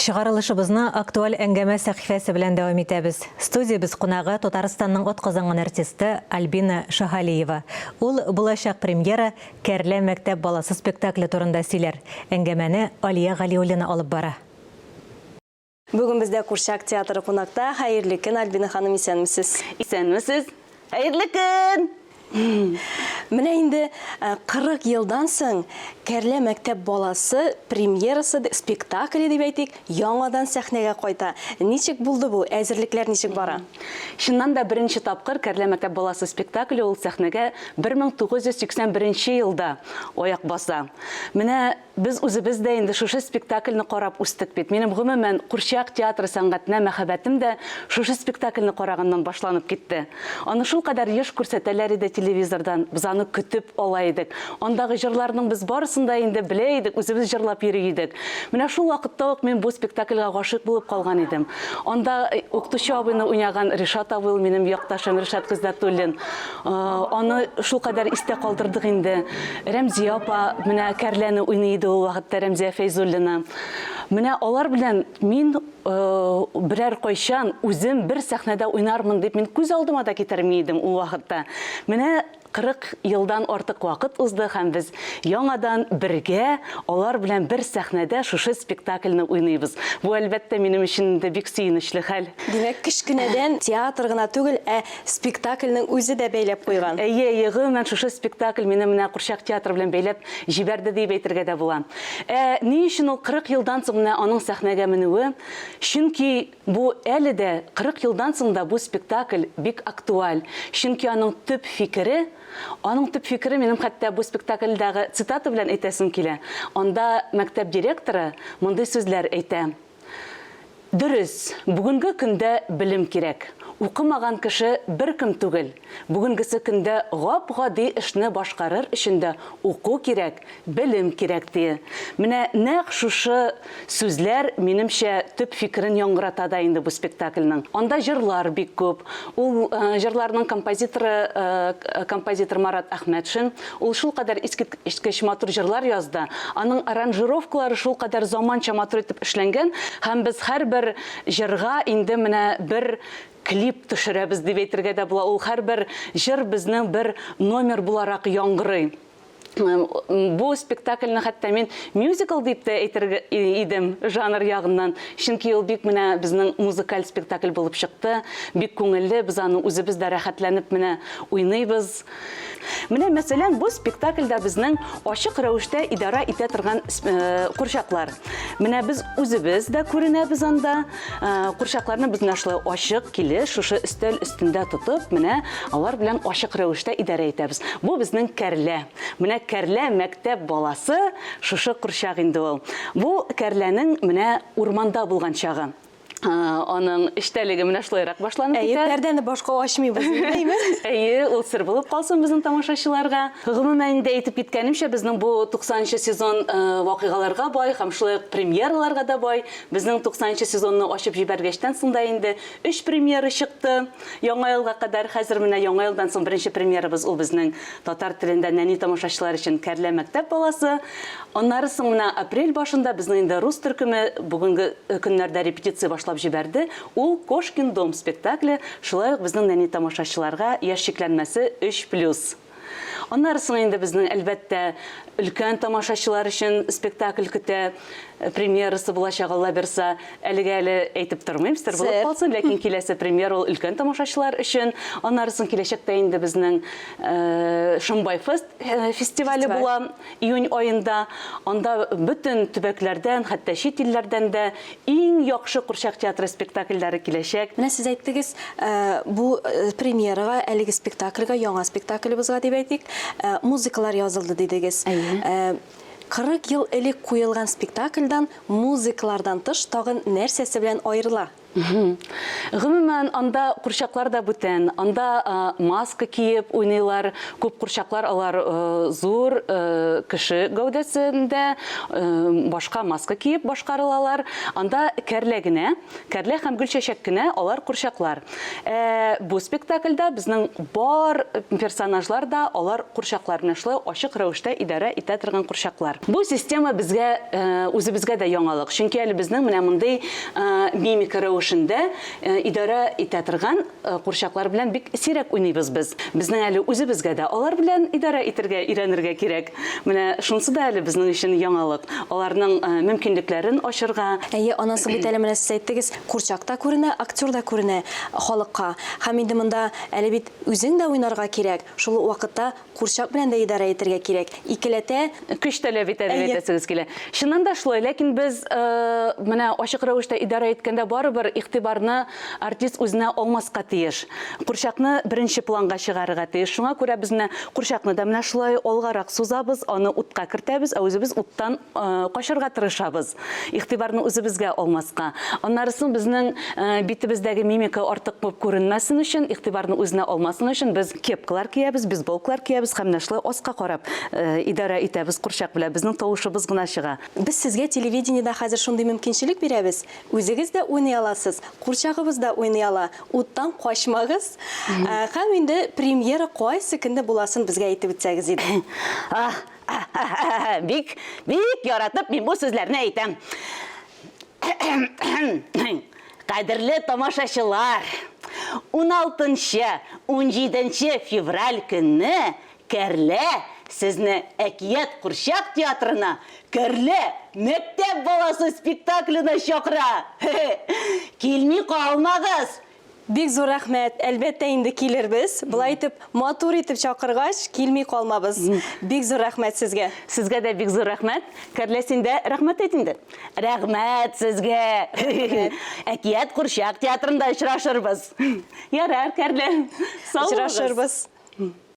Чыгарылышыбызны актуаль әңгәмә сәхифәсе белән дәвам итәбез. Студиябез кунагы Татарстанның атказанган артисты Альбина Шаһалиева. Ул булачак премьера Кәрлә мәктәп баласы спектакле турында сөйләр. Әңгәмәне Алия Галиуллина алып бара. Бүген бездә Курчак театры кунакта. Хәерле көн, Альбина ханым, исәнмесез. Исәнмесез. Хәерле көн! Менә инде 40 елдан соң Кәрлә мәктәп баласы премьерасы, спектакле дип әйтик, яңадан сәхнәгә кайта. Ничек булды бу? Әзерлекләр ничек бара? Чыннан да беренче тапкыр Кәрлә мәктәп баласы спектакле ул сәхнәгә 1981 елда аяк баса. Менә Без үзебез дә инде шушы спектакльне карап үстек бит. Минем, гомумән, курчак театры сәнгатенә мәхәббәтем дә шушы спектакльне караганнан башланып китте. Аны шулкадәр еш күрсәтәләр иде телевизордан, без аны көтеп ала идек. Андагы җырларның без барысын да инде белә идек, үзебез җырлап йөри идек. Менә шул вакытта ук мин бу спектакльгә гашыйк булып калган идем. Анда укытучы абыйны уйнаган Ришат абый, ул минем якташым Ришат Гыйздәтуллин. Аны шулкадәр истә калдырдык инде. Рәмзия апа менә Кәрләне уйный иде ул вакытта, Рәмзия Фәйзуллина. Менә алар белән мин берәр кайчан үзем бер сәхнәдә уйнармын дип мин күз алдыма да китерми идем ул вакытта. Менә 40 елдан артык вакыт узды һәм без яңадан бергә алар белән бер сәхнәдә шушы спектакльне уйныйбыз. Бу, әлбәттә, минем өчен инде бик сөенечле хәл. Димәк, кечкенәдән театр гына түгел, ә Спектакльнең үзе дә бәйләп куйган. Әйе, әйе, гомумән, шушы спектакль мине менә курчак театры белән бәйләп җибәрде диеп әйтергә дә була. Ә ни өчен ул 40 елдан соң менә аның сәхнәгә менүе? Чөнки бу әле дә, 40 елдан соң да бу спектакль бик актуаль. Чөнки аның төп фикере, аның төп фикере минем хәтта бу спектакльдәге цитата белән әйтәсем килә. Анда мәктәп директоры мондый сүзләр әйтә. Дөрес, бүгенге көндә белем кирәк. Укымаган кеше беркем түгел. Бүгенгесе көндә гап-гади эшне башкарыр өчен дә уку кирәк, белем кирәк, ди. Менә нәкъ шушы сүзләр, минемчә, төп фикерен яңгырата да инде бу спектакльнең. Анда җырлар бик күп. Ул җырларның композиторы, композитор Марат Әхмәтшин. Ул шулкадәр искиткеч матур җырлар язды, аның аранжировкалары шулкадәр заманча матур итеп эшләнгән һәм без һәрбер җырга инде менә бер клип төшерәбез дип әйтергә дә була. Ул һәрбер җыр безнең бер номер буларак яңгырый. Бу спектакльне хәтта мин мюзикл дип тә әйтер идем жанр ягыннан, чөнки ул бик менә безнең музыкаль спектакль булып чыкты, бик күңелле, без аны үзебез дә рәхәтләнеп менә уйныйбыз. Менә, мәсәлән, бу спектакльдә безнең ачык рәвештә идара итә торган э, курчаклар. Менә без үзебез дә күренәбез анда. Э, курчакларны без менә шулай ачык килеш шушы өстәл өстендә тотып, менә алар белән ачык рәвештә идарә итәбез. Бу безнең кәрлә. Менә кәрлә мәктәп баласы шушы курчак инде ул. Бу кәрләнең менә урманда булган чагы. Аның эчтәлеге менә шулайрак башланып китә. Әйе, пәрдәне башка ачмыйбыз инде, әйме? Әйе, ул сер булып калсын безнең тамашачыларга. Гомумән, инде әйтеп киткәнемчә, безнең бу 90 нчы сезон вакыйгаларга бай һәм шулай ук премьераларга да бай. Безнең 90 нчы сезонны ачып җибәргәчтән соң да инде өч премьера чыкты Яңа елга кадәр. Хәзер менә Яңа елдан соң беренче премьерабыз ул безнең татар телендә нәни тамашачылар өчен Кәрлә мәктәп баласы. Аннары соң менә апрель башында безнең инде рус төркеме бүгенге көннәрдә репетиция башлап җибәрде. Ул Кошкин дом спектакле, шулай ук безнең нәни тамашачыларга яшь чикләнмәсе өч плюс. Аннары соң инде безнең, әлбәттә, өлкән тамашачылар өчен спектакль көтә, премьерасы булачак, Алла бирса. Әлегә әле әйтеп тормыйм, сер булып калсын, ләкин киләсе премьера ул өлкән тамашачылар өчен. Аннары соң киләчәктә инде безнең Шомбай фест фестивале була. Июнь аенда анда бөтен төбәкләрдән, хәтта чит илләрдән дә иң яхшы курчак театры спектакльләре киләчәк. Менә сез әйттегез, бу премьерага, әлеге спектакльгә, яңа спектаклебызга дип әйтик, музыкалар язылды дидегез. Әйе. 40 ел элек куелган спектакльдан музыкалардан тыш тагын нәрсәсе белән аерыла? Гомумән, анда курчаклар да бүтән. Анда маска киеп уйныйлар. Күп курчаклар алар зур кеше гәүдәсендә башка маска киеп башкарылалар. Анда кәрлә генә, кәрлә һәм Гөлчәчәк кенә алар курчаклар. Ә бу спектакльдә безнең бар персонажлар да алар курчаклар, менә шулай ачык рәвештә идарә итә торган курчаклар. Бу система безгә үзебезгә дә яңалык, чөнки әле безнең менә мондый мимика рәвешендә идарә итә торган курчаклар белән бик сирәк уйныйбыз без. Безнең әле үзебезгә дә алар белән идарә итергә өйрәнергә кирәк. Менә шунысы да әле безнең өчен яңалык, аларның мөмкинлекләрен ачырга. Әйе, аннан соң бит әле менә сез әйттегез, Курчак та күренә, актер да күренә халыкка. Һәм инде монда әле бит үзең дә уйнарга кирәк, шул ук вакытта курчак белән дә идарә итәргә кирәк. Икеләтә. Көч таләп итә дип әйтәсегез килә. Чыннан да шулай, ләкин без менә ачык рәвештә идарә иткәндә барыбер игътибарны артист үзенә алмаска тиеш. Курчакны беренче планга чыгарырга тиеш. Шуңа күрә без менә курчакны да менә шулай алгарак сузабыз, аны утка кертәбез, ә үзебез уттан качарга тырышабыз. Игътибарны үзебезгә алмаска. Аннары соң безнең битебездәге мимика артык күп күренмәсен өчен, игътибарны үзенә алмасын өчен без кепкалар киябез, бейсболкалар киябез һәм менә шулай аска карап идарә итәбез курчак белән. Безнең тавышыбыз гына чыга. Без сезгә телевидениедә хәзер шундый мөмкинчелек бирәбез, үзегез дә уйный аласыз, курчагыбыз да уйный ала. Уттан качмагыз. Һәм инде премьера кайсы көндә буласын безгә әйтеп үтсәгез иде. Бик, бик яратып мин бу сүзләрне әйтәм. Кадерле тамашачылар, 16-нчы, 17 февраль көнне Кәрлә сезне Әкият курчак театрына Кәрлә мәктәп баласы спектакленә чакыра. Килми калмагыз! Бик зур рәхмәт, әлбәттә инде килербез. Болай итеп, матур итеп чакыргач, килми калмабыз. Бик зур рәхмәт сезгә. Сезгә дә бик зур рәхмәт. Кәрлә, син дә рәхмәт әйт инде. Рәхмәт сезгә. Әкият курчак театрында очрашырбыз. Ярар, Кәрлә. Сау булыгыз. Очрашырбыз.